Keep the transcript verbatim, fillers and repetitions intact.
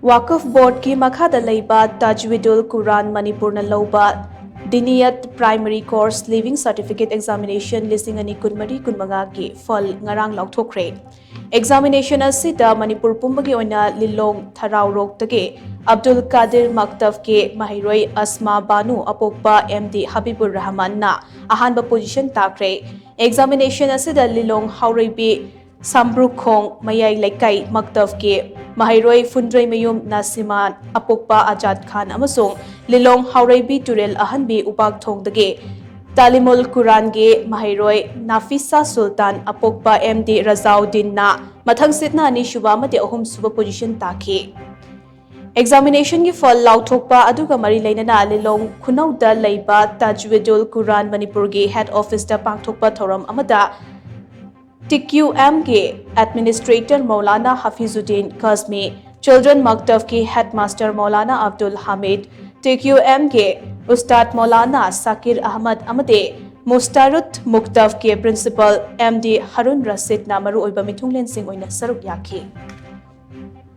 ꯋꯥꯀꯐ ꯕꯣꯔꯗꯀꯤ ꯃꯈꯥꯗ ꯂꯩꯕ ꯇꯥꯖꯋꯤꯗꯨꯜ ꯀꯨꯔꯥꯟ ꯃꯅꯤꯄꯨꯔꯅ ꯂꯧꯕ ꯗꯤꯅꯤꯌꯠ primary course living certificate examination ꯂꯤꯁꯤꯡ ꯑꯅꯤ ꯀꯨꯟꯃꯔꯤ ꯀꯨꯟꯃꯉꯥꯒꯤ ꯐꯜ ꯉꯔꯥꯡ ꯂꯥꯎꯊꯣꯛꯈ꯭ꯔꯦ꯫ ꯑꯦꯛꯖꯥꯃꯤꯅꯦꯁꯟ ꯑꯁꯤꯗ ꯃꯅꯤꯄꯨꯔ ꯄꯨꯝꯕꯒꯤ ꯑꯣꯏꯅ ꯂꯤꯂꯣꯡ ꯊꯔꯥꯎꯔꯣꯛꯇꯒꯤ ꯑꯕꯗꯨꯜ ꯀꯥꯗꯤꯔ ꯃꯛꯇꯕꯀꯤ ꯃꯍꯩꯔꯣꯏ ꯑꯁꯃꯥ ꯕꯥꯅꯨ ꯑꯄꯣꯛꯄ ꯑꯦꯝ ꯗꯤ ꯍꯕꯤꯕꯨꯔ ꯔꯍꯃꯟꯅ ꯑꯍꯥꯟꯕ ꯄꯣꯖꯤꯁꯟ ꯇꯥꯈ꯭ꯔꯦ꯫ ꯑꯦꯛꯖꯥꯃꯤꯅꯦꯁꯟ ꯑꯁꯤꯗ ꯂꯤꯂꯣꯡ ꯍꯥꯎꯔꯩꯕꯤ ꯁꯥꯝꯕ꯭ꯔꯨꯈꯣꯡ ꯃꯌꯥꯏ ꯂꯩꯀꯥꯏ ꯃꯛꯇꯕꯀꯤ ꯃꯍꯩꯔꯣꯏ ꯐꯨꯟꯗ꯭ꯔꯩꯃꯌꯨꯝ ꯅꯁꯤꯃꯥꯟ ꯑꯄꯣꯛꯄ ꯑꯖꯥꯗ ꯈꯥꯟ ꯑꯃꯁꯨꯡ ꯂꯤꯂꯣꯡ ꯍꯥꯎꯔꯩꯕꯤ ꯇꯨꯔꯦꯜ ꯑꯍꯟꯕꯤ ꯎꯄꯥꯛꯊꯣꯡꯗꯒꯤ ꯇꯥꯂꯤꯃꯨꯜ ꯀꯨꯔꯥꯟꯒꯤ ꯃꯍꯩꯔꯣꯏ ꯅꯥꯐꯤꯁꯥ ꯁꯨꯜꯇꯥꯟ ꯑꯄꯣꯛꯄ ꯑꯦꯝ ꯗꯤ ꯔꯖꯥꯎꯗꯤꯟꯅ ꯃꯊꯪꯁꯤꯠꯅ ꯑꯅꯤꯁꯨꯕ ꯑꯃꯗꯤ ꯑꯍꯨꯝꯁꯨꯕ ꯄꯣꯖꯤꯁꯟ ꯇꯥꯈꯤ꯫ ꯑꯦꯛꯖꯥꯃꯤꯅꯦꯁꯟꯒꯤ ꯐꯜ ꯂꯥꯎꯊꯣꯛꯄ ꯑꯗꯨꯒ ꯃꯔꯤ ꯂꯩꯅꯅ ꯂꯤꯂꯣꯡ ꯈꯨꯅꯧꯗ ꯂꯩꯕ ꯇꯥꯖꯋꯤꯗꯨꯜ ꯀꯨꯔꯥꯟ ꯃꯅꯤꯄꯨꯔꯒꯤ ꯍꯦꯗ ꯑꯣꯐꯤꯁꯇ ꯄꯥꯡꯊꯣꯛꯄ ꯊꯧꯔꯝ ꯑꯃꯗ ꯇꯤ ꯀ꯭ꯌꯨ ꯑꯦꯝꯒꯤ ꯑꯦꯗꯃꯤꯅꯤꯁꯇ꯭ꯔꯦꯇꯔ ꯃꯧꯂꯥꯅꯥ ꯍꯐꯤꯖꯨꯗꯤꯟ ꯀꯥꯖꯃꯤ, ꯆꯤꯜꯗ꯭ꯔꯦꯟ ꯃꯛꯇꯕꯀꯤ headmaster Maulana Abdul Hamid, T Q ꯑꯦꯝꯒꯤ ꯎꯁꯇꯥꯗ ꯃꯧꯂꯥꯅꯥ ꯁꯥꯀꯤꯔ ꯑꯍꯃꯗ ꯑꯃꯗꯤ ꯃꯨꯁꯇꯥꯔꯨꯠ ꯃꯨꯛꯇꯕꯀꯤ ꯄ꯭ꯔꯤꯟꯁꯤꯄꯜ ꯑꯦꯝ ꯗꯤ ꯍꯔꯨꯟ ꯔꯁꯤꯗꯅ ꯃꯔꯨꯑꯣꯏꯕ ꯃꯤꯊꯨꯡꯂꯦꯟꯁꯤꯡ ꯑꯣꯏꯅ ꯁꯔꯨꯛ ꯌꯥꯈꯤ꯫